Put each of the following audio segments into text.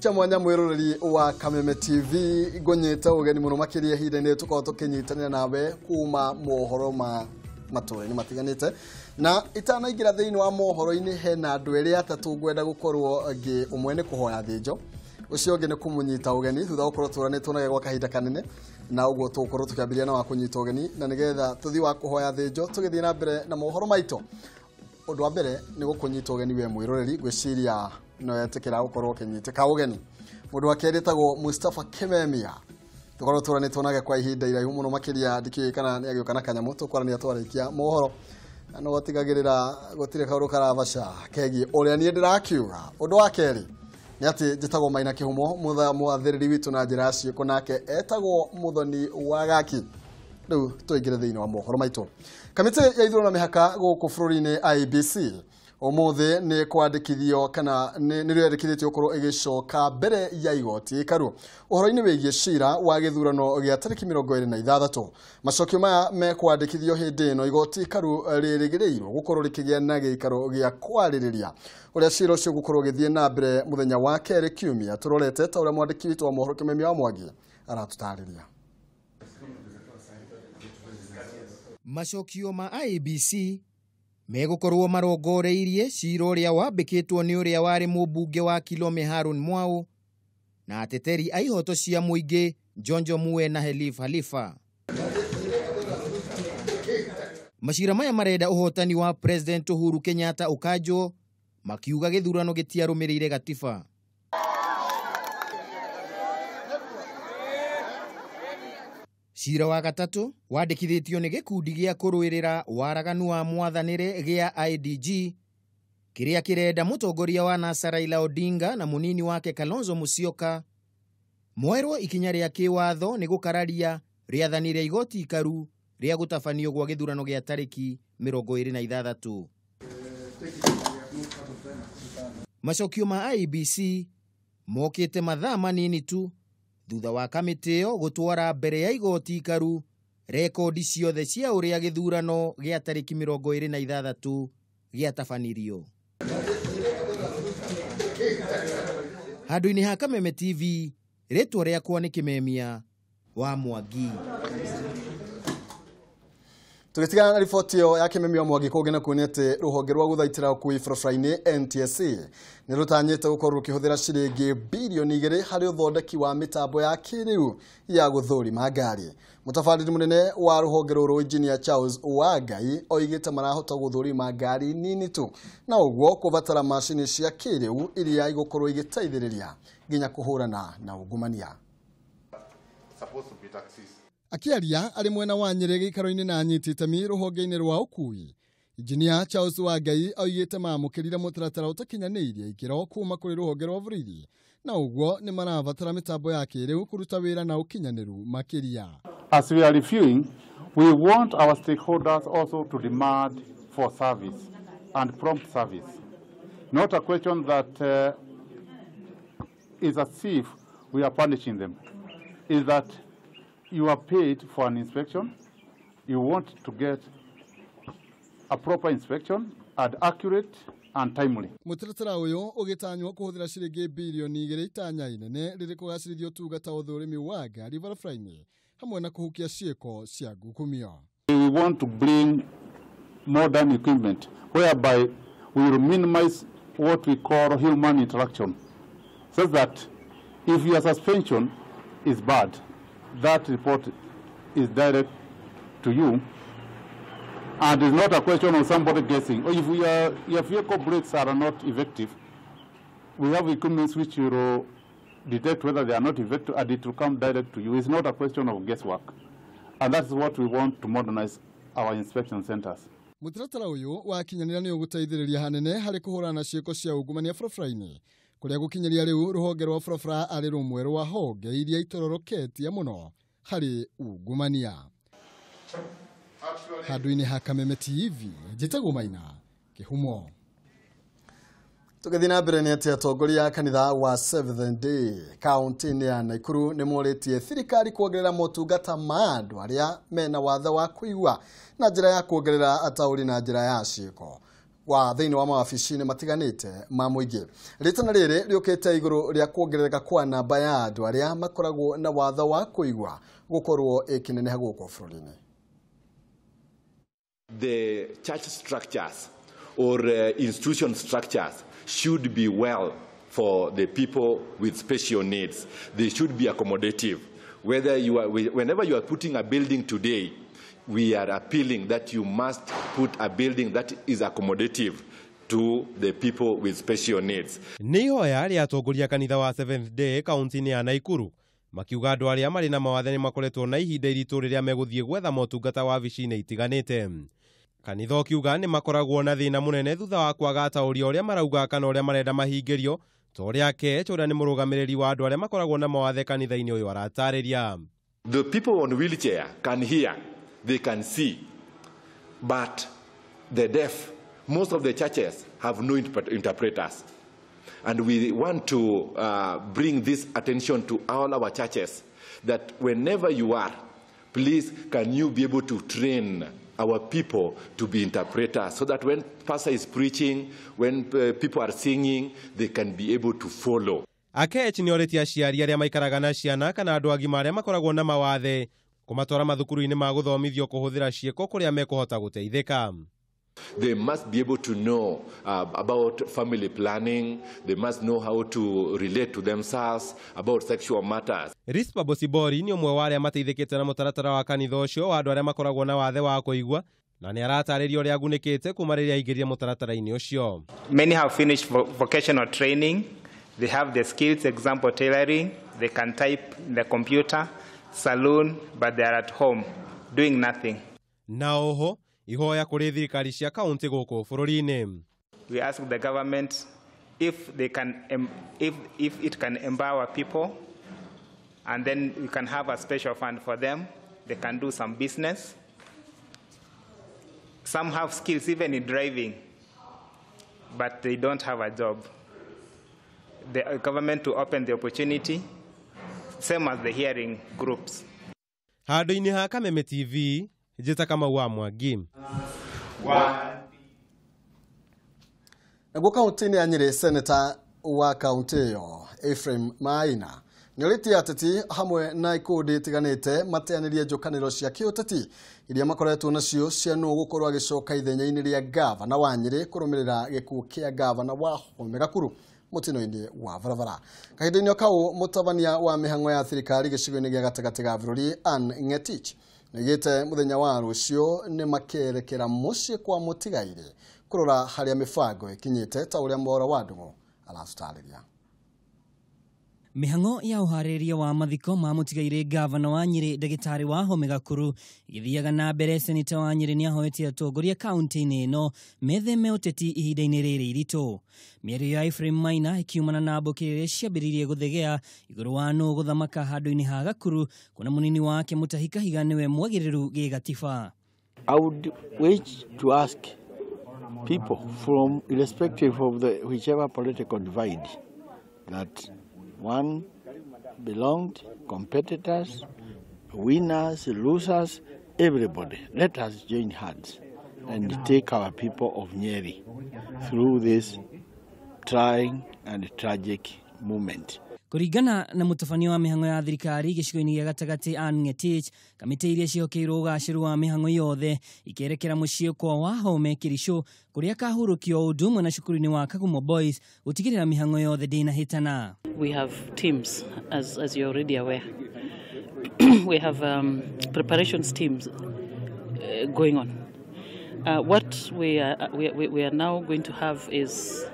Cia mwanya mwiroreri wa Kameme TV ngũnyĩte ũgeni mũno makĩria ihinda-inĩ tũkorwo tũkĩnyitanĩra nawe kuma mohoro ma matũra-inĩ matiganĩte na itanaingĩra thĩinĩ wa mohoro-inĩ hena andũ erĩ atatũ ngwenda gũkorwo ngĩ ũmwe nĩ kũhoya thĩnjo ũcio ũngĩ nĩ kũmũnyita ũgeni thutha wa gũkorwo tũranĩtwo nake gwa kahinda kanene na ũguo tũgũkorwo tũkĩambĩrĩria na wa kũnyita ũgeni na nĩgetha tũthiĩ wa kũhoya thĩnjo tũgĩthiĩ na mbere na mohoro maitũ. Ũndũ wa mbere nĩ gũkũnyita ũgeni we mwĩroreri ngwĩciria no etĩkĩra gũkorwo ũkĩnyitĩka ũgeni. Mũndũ wa kerĩ etagwo Mustafa Kimemia tũkorwo tũranĩtwo nake kwa ihinda iraihu mũno makĩria ndikĩũĩ kana nĩ agĩũka na kanyamũ tũkwarania twarĩkia mohoro na no gũtigagĩrĩra gũtirĩ kaũndũ karabaca kegiĩ ũrĩa niĩ ndĩrakiuga. Ũndũ wa kerĩ nĩ atĩ njĩtagwo Maina Kĩhumo mwathĩrĩri witũ na njĩra ya ciĩko nake etagwo Mũthoni wa Gaki. Rĩu tũingĩre thĩinĩ wa mohoro maitũ. Kamĩtĩ ya ithurano na mĩhaka gũkũ bũrũri-inĩ IEBC ũmũthĩ nĩ kwandĩkithio kana nĩ rĩandĩkithĩtio gũkorwo ĩgĩcoka mbere ya igoti ikaru ũhoro-inĩ wĩgiĩ cira wa gĩthurano gĩa tarĩki 26. Macokio maya mekwandĩkithio hĩndĩ ĩno igoti ikaru rĩrĩgĩrĩirwo gũkorwo rĩkĩgĩa na gĩikaro gĩa kwarĩrĩria ũrĩa cira ũcio gũkorwo ũgĩthiĩ na mbere mũthenya wa kerĩ kiumia tũrorete ta ũrĩa mwandĩki witũ wa mohoro Kĩmemia wa Mwangi aratũtarĩria. Macokio ma IEBC megũkorwo marongoreirie cira ũrĩa wambĩkĩtwo nĩ ũrĩa warĩ mũmbunge wa Kilome Harun Mwau na ateteri a ihoto cia mũingĩ Njonjo Mue na Helif Halifa. Macira maya marenda ũhotani wa President Uhuru Kenyatta ũkanjwo makiuga gĩthurano gĩtiarũmĩrĩire gatiba. Cira wa gatatũ wandĩkithĩtio nĩ gĩkundi gĩa kũrũĩrĩra waraganu wa mwathanĩre gĩa IDG kĩrĩa kĩrenda mũtongoria wa NASA Raila Odinga na mũnini wake Kalonzo Musyoka moerwo ikinya rĩa kĩwatho nĩ gũkararia rĩathani rĩa igoti ikaru rĩa gũtabanio gwa gĩthurano gĩa tarĩki 26. Macokio ma IEBC mokĩte mathaa manini tu thutha wa kamĩtĩ ĩyo gũtwara mbere ya igoti ikaru rekondi ciothe cia ũrĩa gĩthurano gĩa tarĩki 26 gĩatabanirio. Handũ-inĩ ha Kameme TV, rĩtwa rĩakwa nĩ Kĩmemia wa Mwangi. Tũgĩtigana na riboti ĩyo ya Kĩmemia wa Mwangi kũngĩ na kuonia atĩ rũhonge rwa gũthaitĩra ũkui barabara-inĩ NTSA nĩ rũtanyĩte gũkorwo rũkĩhũthĩra ciringi birioni 2 harĩ ũthondeki wa mĩtambo ya kĩrĩu ya gũthũrima ngari. Mũtabarĩri mũnene wa rũhonge rũrũ Engineer Charles Wangai oigĩte marahota gũthũrima ngari nini tu na ũguo kũbatara macini cia kĩrĩu iria igũkorwo igĩteithĩrĩria nginya kũhũrana na ungumania. Akĩaria arĩ mwena wa Nyĩrĩ gĩikaro-inĩ na anyiti itemi rũhonge-inĩ rwa ũkui, Engineer Charles Wangai oigĩte maamũkĩrire mũtaratara ũtakinyanĩirie ikĩro kuma kũrĩ rũhonge rwa borithi na ũguo nĩ marabatara mĩtambo ya kĩrĩu kũruta wĩra na ũkinyanĩru makĩria. As we are reviewing, we want our stakeholders also to demand for service and prompt service. Not a question that is as if we are punishing them. Is that you are paid for an inspection, you want to get a proper inspection and accurate and timely. Mũtaratara ũyũ ũgĩtanywo kũhũthĩra ciringi birioni 2 itanya inene rĩrĩ kũgacĩrithia ũtungata ũthũrimi wa ngari barabara-inĩ hamwe na kũhukia ciĩko cia ngukumio. We want to bring modern equipment whereby we will minimize what we call human interaction, so that if your suspension is bad, that report is direct to you, and it's not a question of somebody guessing. If your vehicle brakes are not effective, we have equipment which will detect whether they are not effective, and it will come direct to you. It's not a question of guesswork, and that's what we want to modernize our inspection centers. Mũtaratara ũyũ wakinyanĩra nĩ ũgũteithĩrĩria hanene harĩ kũhũrana na ciĩko cia ungumania barabara-inĩ kũrĩa gũkinyĩria rĩu rũhonge rwa barabara arĩ rũmwe rwa honge iria itororoketie mũno harĩ ungumania. Handũ-inĩ ha Kameme TV, njĩtagwo Maina Kĩhumo. Tũgĩthiĩ na mbere nĩ atĩ atongoria a kanitha wa Seventh Day kaunti-inĩ ya Nakuru nĩ morĩtie thirikari kuongerera motungata ma andũ arĩa mena wathe wa kũigua na njĩra ya kuongerera ataũri na njĩra ya ciĩko. wa thĩinĩ wa mawabici-inĩ matiganĩte ma mũingĩ. Rĩtana rĩrĩ rĩũkĩte igũrũ rĩa kuongerereka kwa namba ya andũ arĩa makoragwo na watho wa kũigua gũkorwo ĩkĩneneha gũkũ bũrũri-inĩ. The church structures or institution structures should be well for the people with special needs. They should be accommodative. Whenever you are putting a building today, we are appealing that you must put a building that is accommodative to the people with special needs. Nĩ ihoya rĩa atongoria kanitha wa Seventh Day kaunti-inĩ ya Naikuru makiuga andũ arĩa marĩ na mawathe nĩ makoretwo na ihinda iritũ rĩrĩa megũthiĩ gwetha motungata wabici-inĩ itiganĩte. Kanitha ũkiuga nĩ makoragwo na thĩna mũnene thutha wa kwaga ataũri ũrĩa marauga kana ũrĩa marenda mahingĩrio ta ũrĩa Kech ũrĩa nĩ mũrũgamĩrĩri wa andũ arĩa makoragwo na mawathe kanitha-inĩ ũyũ aratarĩria. The people on wheelchair can hear, they can see, but the deaf, most of the churches have no interpreters. And we want to bring this attention to all our churches that whenever you are, please can you be able to train our people to be interpreters so that when pastor is preaching, when people are singing, they can be able to follow. Akech nĩ orĩtie aciari arĩa maikaraga na ciana kana andũ agima arĩa makoragwo na mawathe kũmatwara mathukuru-inĩ ma gũthomithio kũhũthĩra ciĩko kũrĩa mekũhota gũteithĩka. They must be able to know about family planning. They must know how to relate to themselves about sexual matters. Rispa Bosibori nĩ ũmwe wa arĩa mateithĩkĩte na mũtaratara wa kanitha ũcio wa andũ arĩa makoragwo na wathe wa kũigua na nĩ aratarĩria ũrĩa agunĩkĩte kuma rĩrĩa aingĩrire mũtaratara-inĩ ũcio. Many have finished vocational training. They have the skills, example tailoring. They can type in the computer, saloon, but they are at home doing nothing. Na oho ihoya kũrĩ thirikari cia kaunti gũkũ bũrũri-inĩ. We ask the government if they can, if it can empower people, and then we can have a special fund for them. They can do some business. Some have skills even in driving, but they don't have a job. The government to open the opportunity, same as the hearing groups. Handũ-inĩ ha Kameme TV, njĩta Kamau wa Mwangi. Naguo kaunti-inĩ ya Nyĩrĩ, seneta wa kaunti ĩyo Ephraim Maina nĩorĩtie ateti hamwe na ikundi itiganĩte mateanĩrie njũkanĩro cia kĩũteti iria makoretwo nacio cia nũ gũkorwo agĩcoka ithenya-inĩ rĩa gavana wa Nyĩrĩ kũrũmĩrĩra gĩkuũ kĩa gavana wa Wahome Gakuru mũtino-inĩ wa barabara. Kahinda-inĩ o kau mũtabania wa mĩhang'o ya thirikari gĩcigo-inĩ gĩa gatagatĩ ga bũrũri Ann Ngetich nĩaugĩte mũthenya wa rũciũ nĩ makerekera mũciĩ kwa mũtigairĩ kũrora harĩa mĩbango ĩkinyĩte ta ũrĩa Mwaura wa Ndung'u aratũtarĩria. Mĩhang'o ya ũharĩrĩria wa mathiko ma mũtigairĩ gavana wa Nyĩrĩ ndagĩtarĩ Wahome Gakuru ĩgĩthiaga na mbere. Seneta wa Nyĩrĩ nĩahoetie atongoria kaunti-inĩ ĩno metheme ũteti ihinda-inĩ rĩrĩ iritũ. Mĩario ya Ephraim Maina ĩkiumana na mbũkĩ rĩrĩa ciambĩrĩirie gũthegea igũrũ wa nũ gũthamaka handũ-inĩ ha Gakuru kuona mũnini wake Mutahi Kahiga nĩwe mwagĩrĩru gĩgatiba. I would wish to ask people from irrespective of the whichever political divide that one belonged, competitors, winners, losers, everybody. Let us join hands and take our people of Nyeri through this trying and tragic moment. Kũringana na mũtabania wa mĩhang'o ya thirikari gĩcigo-inĩ gĩa gatagatĩ Ann Ngetich, kamĩtĩ iria ciĩhokeirwo ũgacĩru wa mĩhang'o yothe ikerekera mũciĩ kwa Wahome Kĩricũ kũrĩa kahurũkio ũndũ ũmwe na cukuru-inĩ wa Kagumo Boys gũtigĩrĩra mĩhang'o yothe ndĩnahĩtana. We have teams, as you're already aware. We have preparations teams going on. What we are now going to have is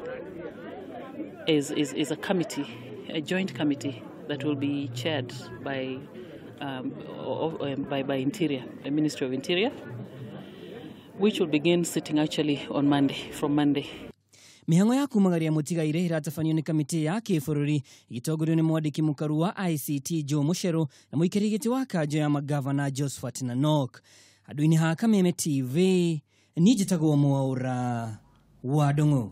a committee, a joint committee that will be chaired by Interior, the Ministry of Interior, which will begin sitting actually on Monday, from Monday. Mĩhang'o ya kumagaria mũtigairĩ ĩratabanio nĩ kamĩtĩ ya kĩbũrũri ĩgĩtongorio nĩ mwandĩki mũkaru wa ICT Joe Mucheru na mũikarĩri gĩtĩ wa kanjũ ya magavana Josephat Nanok. Handũ-inĩ ha Kameme TV, niĩ njĩtagwo Mwaura wa Ndung'u.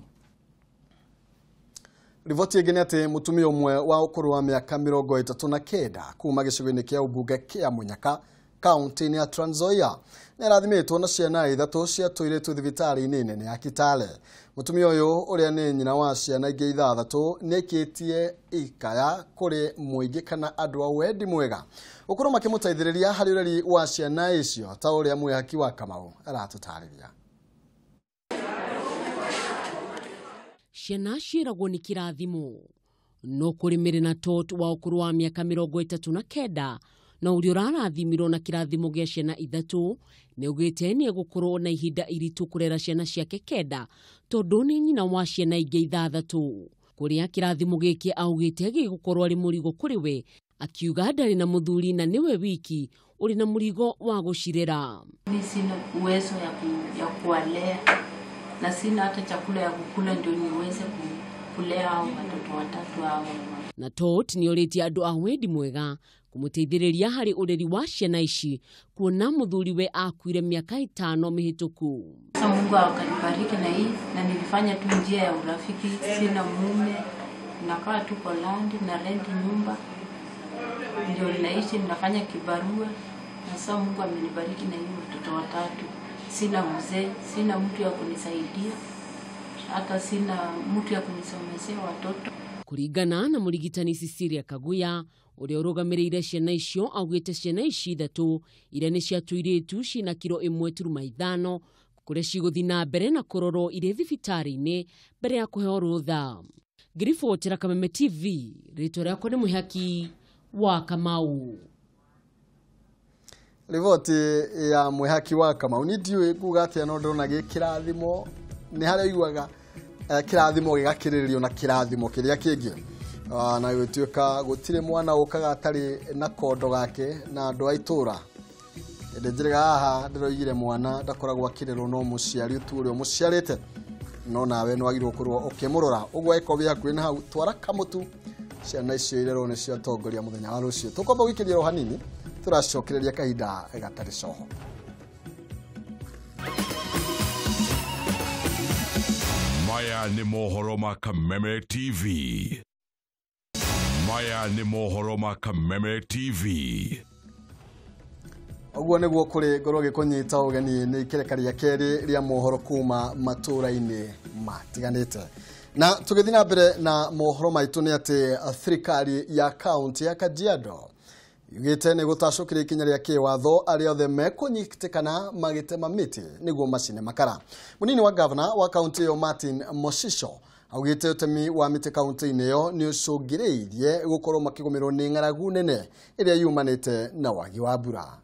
Riboti ĩngĩ nĩ atĩ mũtumia ũmwe wa ũkũrũ wa mĩaka 39 kuma gĩcigo-inĩ kĩa ũmbunge kĩa Mũnyaka kaunti-inĩ ya Trans Nzoia. Nĩ arathimĩtwo na ciana ithatũ cia tũirĩtu thibitarĩ-inĩ nene ya Kitale. Mũtumia ũyũ ũrĩa nĩ nyina wa ciana ingĩ ithathatũ nĩ aikĩtie ikaya kũrĩ mũingĩ kana andũ a wendi mwega gũkorwo makĩmũteithĩrĩria harĩ ũreri wa ciana icio ta ũrĩa Mwĩhaki wa Kamau aratũtarĩria. Ciana ciĩragwo nĩ kĩrathimo no kũrĩ Mary na Tot wa ũkũrũ wa mĩaka 39 na ũrĩa ũrarathimirwo na kĩrathimo gĩa ciana ithatũ nĩ augĩte nĩ egũkorwo na ihinda iritũ kũrera ciana ciake 9 tondũ nĩ nyina wa ciana ingĩ 6 kũrĩa kĩrathimo gĩkĩ augĩte gĩgũkorwo arĩ mũrigo kũrĩ we, akiuga ndarĩ na mũthuri na nĩwe wiki ũrĩ na mũrigo wa gũcirera. Mimi sina uwezo ya kuwalea na sina hata chakula ya kukula ndio niweze kulea hao watoto watatu hao. Na Tot nĩ orĩtie andũ a wendi mwega kũmũteithĩrĩria harĩ ũreri wa ciana ici kuona mũthuriwe akuire mĩaka 5 mĩhĩtũku. Sasa Mungu akanibariki na hii na nilifanya tu njia ya urafiki, sina mume, nakaa tu kwa land na rent nyumba ndio ninaishi, ninafanya kibarua na sasa Mungu amenibariki na hii watoto watatu. Sina mzee, sina mtu ya kunisaidia, hata sina mtu ya kunisomesea watoto. Kuringana na mũrigitani Cecilia Kaguya ũrĩa ũrũgamĩrĩire ciana icio augĩte ciana ici 3 iria nĩ cia tũirĩtu ciĩna kiro 1.5 kũrĩa cigũthiĩ na mbere na kũrorwo irĩ thibitarĩ-inĩ mbere ya kũheo rũtha. Ngĩribotera Kameme TV, rĩtwa rĩakwa nĩ Mwĩhaki wa Kamau. Riboti ya Mwĩhaki wa Kamau ni ndiũĩ nguga atĩa no ndĩrona gĩ kĩrathimo nĩ harĩa ũiguaga kĩrathimo gĩgakĩrĩrĩrio na kĩrathimo kĩrĩa kĩngĩ na gũtuĩka gũtirĩ mwana ũkaga atarĩ na kondo gake na andũ a itũra. Ĩndĩ njĩrĩga haha ndĩroigire mwana ndakoragwo akĩrerwo no mũciari tu ũrĩa ũmũciarĩte no nawe nĩ wagĩrĩirwo gũkorwo ũkĩmũrora ũguo angĩkorwo wĩ hakuhĩ na hau twara kamũtu ciana icio irerwo nĩ cio atongoria mũthenya wa rũciũ. Tũkwamba gũikĩria o hanini tũracokereria kahinda gatarĩ coho. Maya nĩ mohoro ma Kameme TV. Maya nĩ mohoro ma Kameme TV. Ũguo nĩguo kũrĩ ngorwo gĩkũnyita ũgeni nĩ ikereka rĩa kerĩ rĩa mohoro kuma matũra-inĩ matiganĩte. Na tũgĩthiĩ na mbere na mohoro maitũ nĩ atĩ thirikari ya kaunti ya Kajiado yugĩte nĩ gũtacũkĩria ikinya rĩa kĩwatho arĩa othe mekũnyitĩkana magĩtema mĩtĩ nĩguo macine makara. Mũnini wa gavana wa kaunti ĩyo Martin Moshisho augĩte ũtemi wa mĩtĩ kaunti-inĩ ĩyo nĩ ũcũngĩrĩirie gũkorwo makĩgũmĩrwo nĩ ng'aragu nene ĩrĩa yumanĩte na wagi wa mbura.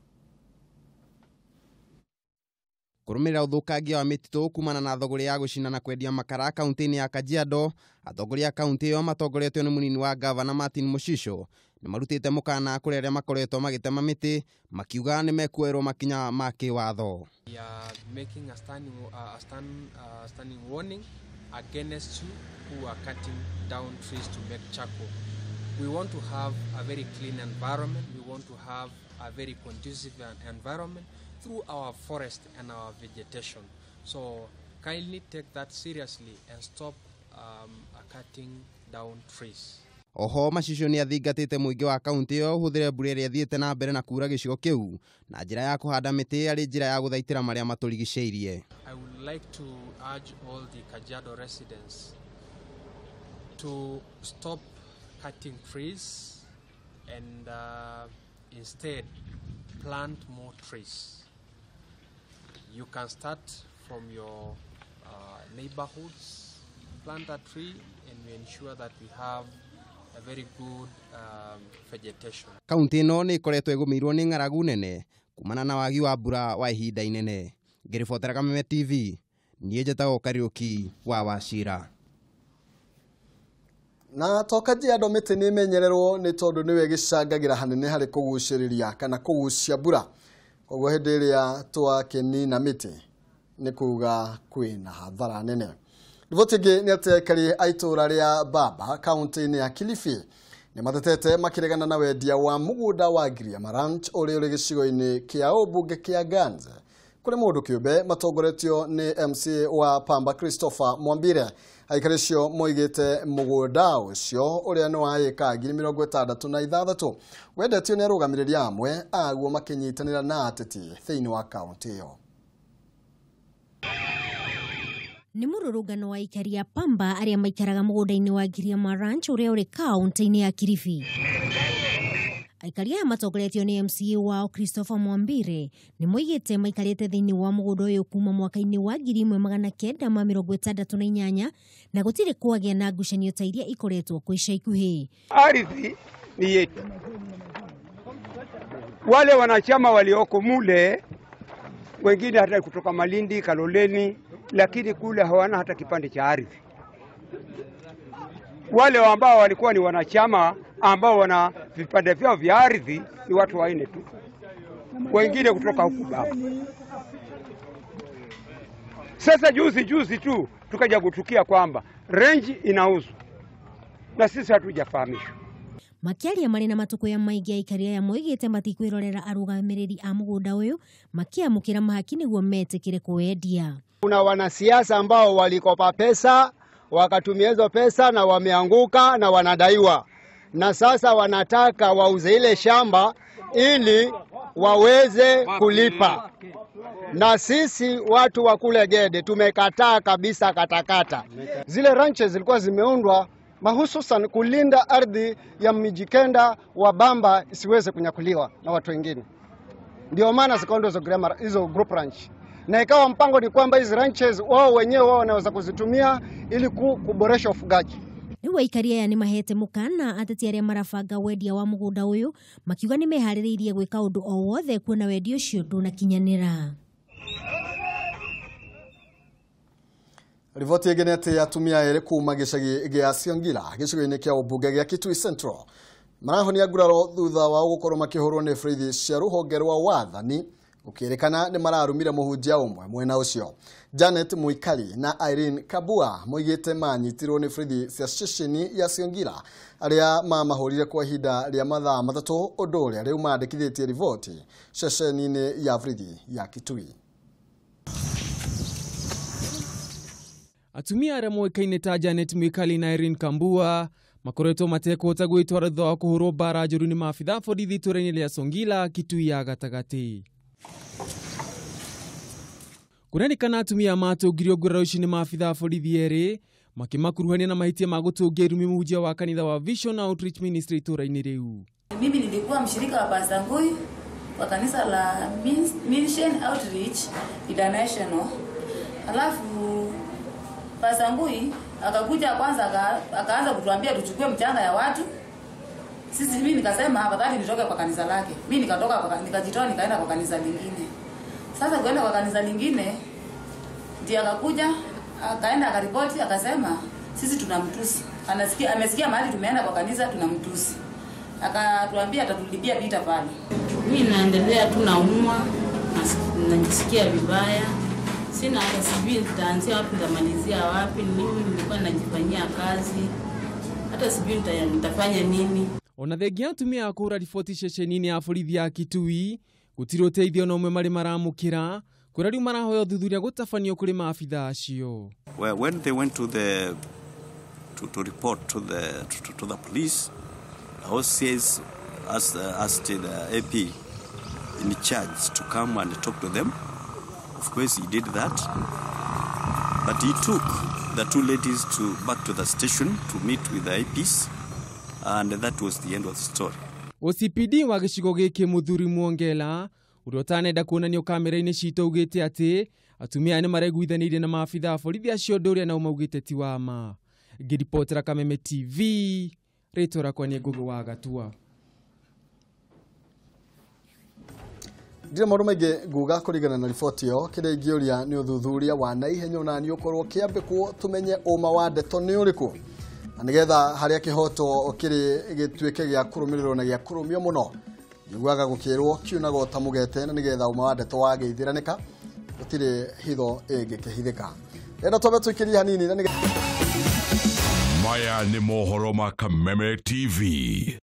Kũrũmĩrĩra ũthũkangia wa mĩtitũ kumana na thogorĩ ya gũcina na kwendia makara kaunti-inĩ ya Kajiado, atongoria a kaunti ĩyo matongoretio nĩ mũnini wa gavana Martin Moshisho nĩ marutĩte mũkana kũrĩ arĩa makoretwo magĩtema mĩtĩ makiuga nĩ mekuoerwo makinya ma kĩwatho. We are making a standing warning against you who are cutting down trees to make charcoal. We want to have a very clean environment. We want to have a very conducive environment through our forest and our vegetation. So kindly take that seriously and stop cutting down trees. Oho Macicio nĩ athingatĩte mũingĩ wa kaunti ĩyo ũhũthĩre mbura ĩrĩa ĩthiĩte na mbere na kura gĩcigo kĩu na njĩra ya kũhanda mĩtĩ arĩ njĩra ya gũthaitĩra marĩa matũrigicĩirie. I would like to urge all the Kajiado residents to stop cutting trees and instead plant more trees. You can start from your neighborhoods, plant a tree, and we ensure that we have a very good vegetation. Kaunti ĩno nĩ ĩkoretwo ĩgũmĩirwo nĩ ng'aragu nene kumana na wagi wa mbura wa ihinda inene. Ngĩribotera Kameme TV, niĩ njĩtagwo Kariũki wa Wachira. Na to Kajiado mĩtĩ nĩ ĩmenyererwo nĩ tondũ nĩwe ĩgĩcangagĩra hanene harĩ kũgucĩrĩria kana kũgucia mbura. Koguo hĩndĩ ĩrĩa twakĩnina mĩtĩ nĩ kuga kwĩna hathara nene. Riboti ĩngĩ nĩ atĩ aikari a itũũra rĩa Baba kaunti-inĩ ya Kilifi nĩ matetete makĩregana na wendia wa mũgũnda wa Giriama Ranch ũrĩa ũrĩ gĩcigo-inĩ kĩa ũmbunge kĩa Ganze Kũrĩ mũndũ kĩũmbe matongoretio nĩ MC wa Pamba Christopher Mwambire. Aikari acio moigĩte mũgũnda ũcio ũrĩa nĩ wa ĩka 66,000 wendetio nĩ arũgamĩrĩri amwe aguo makĩnyitanĩra na ateti thĩinĩ wa kaunti ĩyo. Nĩ mũrũrũngano wa aikari a Pamba arĩa maikaraga mũgũnda-inĩ wa Giriama Ranch ũrĩa ũrĩ kaunti-inĩ ya Kilifi. Aikari aya matongoretio nĩ MCA wao Christopher Mwambire nĩ moigĩte maikarĩte thĩinĩ wa mũgũnda ũyũ kuma mwaka-inĩ wa 1968 na gũtirĩ kwagĩa na ngucanio ta iria ikoretwo kwa ica ikuhĩ. Ardhi ni yetu. Wale wanachama walioko mule wengine hata kutoka Malindi, Kaloleni, lakini kule hawana hata kipande cha ardhi. Wale ambao walikuwa ni wanachama ambao wana vipande vyao vya ardhi ni watu wanne tu, wengine kutoka huku baba. Sasa juzi tu tukaja kutukia kwamba range inauzwa na sisi hatujafahamishwa. Makiaria marĩ na matukuya maingĩ aikari aya moigĩte matikwĩrorera arũgamĩrĩri a mũgũnda ũyũ makĩamũkĩra mahaki nĩguo metĩkĩre kũwendia. Kuna wanasiasa ambao walikopa pesa wakatumia hizo pesa na wameanguka na wanadaiwa, na sasa wanataka wauze ile shamba ili waweze kulipa. Na sisi watu wa kule Gede tumekataa kabisa katakata. Zile ranches zilikuwa zimeundwa mahususan kulinda ardhi ya Mijikenda wa Bamba isiweze kunyakuliwa na watu wengine. Ndio maana zikaundwa hizo group ranch. Na ikawa mpango ni kwamba hizi ranches wao wenyewe wao wanaweza kuzitumia ili kuboresha ufugaji. Rĩu aikari aya nĩ mahete mũkana ateti arĩa marabanga wendia wa mũgũnda ũyũ makiuga nĩ meharĩrĩirie gwĩka ũndũ o wothe kuona wendia ũcio ndũnakinyanĩra. Riboti ĩngĩ nĩ atĩ atumia erĩ kuma gĩcagi gĩa Siongila gĩcigo-inĩ kĩa ũmbunge gĩa Kitui Central marahonia nguraro thutha wao gũkorwo makĩhũrwo nĩ borithi cia rũhonge rwa wathani gũkĩrĩkana nĩ mararumire mũhunjia ũmwe mwena ũcio. Janet Muikali na Irene Kabua moigĩte manyitirwo nĩ borithi cia ceceni ya Siongila arĩa mamahũrire kwa ihinda rĩa mathaa 3 ũndũ ũrĩa rĩu mandĩkithĩtie riboti ceceni-inĩ ya borithi ya Kitui. Atumia arĩa moĩkaine ta Janet Mwikali na Irene Kambua makoretwo matekũhota gwĩtwara thutha wa kũhũrwo mbara njũru nĩ maabitha borithi itũũra-inĩ rĩa Songila, Kitui ya gatagatĩ. Kũrerĩkana atumia matũngirio nguraro ici nĩ maabitha borithi erĩ makĩmakuruhania na mahĩtia ma gũtũngia irumi mũhunjia wa kanitha wa Vision Outreach Ministry itũũra-inĩ rĩu. Mimi nilikuwa mshirika wa Pastor Ngui wa kanisa la Mission Outreach International. Alafu Pastor Ngui akakuja kwanza akaanza kutuambia tuchukue mchanga ya watu. Sisi mimi nikasema afadhali nitoke kwa kanisa lake. Mimi nikatoka nikajitoa nikaenda kwa kanisa lingine. Sasa kwenda kwa kanisa lingine ndiye akakuja akaenda akaripoti akasema sisi tunamtusi. Anasikia amesikia mahali tumeenda kwa kanisa tunamtusi. Akatuambia atatulipia vita pale. Mimi naendelea tu naumwa, najisikia vibaya. Sina hata sijui nitaanzia wapi nitamalizia wapi. Mimi nilikuwa najifanyia kazi. Hata sijui nitafanya nini. Ona thengia atumia a kũhũra riboti ceceni-inĩ ya borithi ya Kitui gũtirĩ ũteithio na ũmwe marĩ maramũkĩra kũrĩa rĩu marahoya ũthuthuria gũtabanio kũrĩ maabitha acio. Well, when they went to the to report to the to the police, OCS asked the AP in charge to come and talk to them. Of course, he did that, but he took the two ladies to back to the station to meet with the APs, and that was the end of the story. OCPD wa gĩcigo gĩkĩ Mũthuri Mwongela ũrĩa ũtanenda kuonanio kamera-inĩ citũ augĩte atĩ atumia nĩ maraiguithanĩirie na maabitha a borithi acio ũndũ ũrĩa nao maugĩte ti wa ma. Ngĩribotera Kameme TV, rĩtwa rĩakwa nĩ Ngũgĩ wa Gatua. Ndirĩ maũndũ maingĩ nguga kũringana na riboti ĩyo. Kĩrĩa ingĩũria nĩ ũthuthuria wa naihenya ona nĩ ũkorwo kĩambĩkwo tũmenye ũma wa ndeto nĩ ũrĩkũ, na nĩgetha harĩa kĩhoto kĩrĩ gĩtuĩke gĩa kũrũmĩrĩrwo na gĩa kũrũmio mũno. Njiguaga gũkĩrwo kiunaga ta mũgete, na nĩgetha ũma wa ndeto wagĩithĩranĩka gũtirĩ hitho ĩngĩkĩhithĩka. Renda twambe tũikĩrie hanini na Maya nĩ mohoro ma Kameme TV.